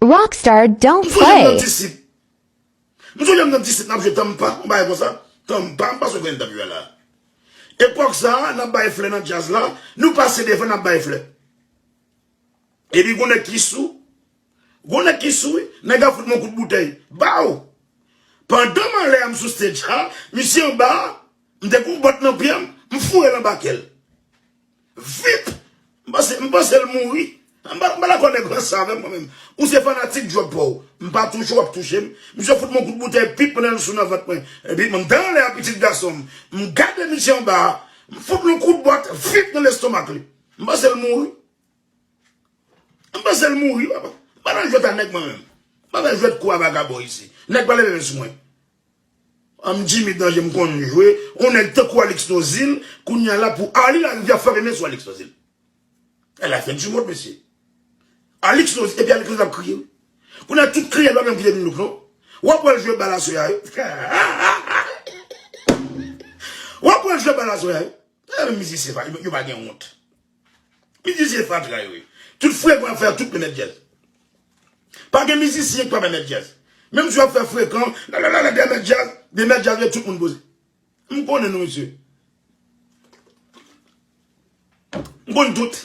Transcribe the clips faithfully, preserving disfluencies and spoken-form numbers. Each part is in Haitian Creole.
Rockstar, don't M sonje m nan play. Disip. M sonje m nan Disip, n ap jwe tanmpa, yon bagay konsa. Tanmpa, m pa sonje kòman n t ap jwe a la. Epòk sa a, n ap bay flè nan djaz la, nou pase devan, n ap bay flè. Epi gon nèg ki sou, gon nèg ki sou, wi, nèg la fout m yon kout boutèy. Baw! Pandan m anlè a, m sou stage a, misye anba a, m te gon bòt nan pye m, m foure l anba kè l. Vip! M panse, m panse l mouri. M pa, m pa dakò nèg ranse avè m, mwen menm. Ou se fanatik djòb pa w. M pa touche w, w ap touche m. Misye fout m yon kout boutèy pip pandan l sou nan vant mwen. Epi mwen, m t anlè a, pitit gason m. M gade misye anba a. M fout l yon kout bòt vip nan lestomak li. M panse l mouri. M panse l mouri, papa. M pa nan jwèt a nèg mwen menm. M pa fè jwèt kou a vagabon isi. Nèg pa leve men sou mwen. An m Jimmy Danje m konn jwe. On nèg tankou Alix Nozil, kounye a la pou Arly Larivière frape men sou Alix Nozil. Elle a fait du monde, mesye. Alix Nozil, epi Alix Nozil ap kriye, wi. Kounye a tout kriye pa menm kite nou, non. W ap wè l jwe bal aswè a, wi. W ap wè l jwe bal aswè a, wi. E, men mizisyen pa, yo pa gen wont. Mizisyen fatra yo ye. Tout frekan ap fè tout pè mèt djaz. Pa gen mizisyen ki pa pè mèt djaz. Menm si w ap fè frekan, la la la la, de mèt djaz, de mèt djaz, tout moun poze. M konnen nou, mesye. M konn tout.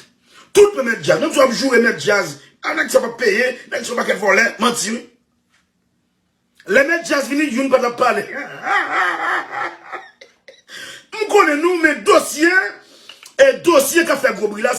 Tout pè mèt djaz. Menm si w ap joure mèt djaz, a nèg sa p ap peye, nèg sa pakèt vòlè, manti wi. Lè mèt djaz vini, youn pa t ap pale. M konnen nou, men dosye, e dosye k ap fè gwo bri la,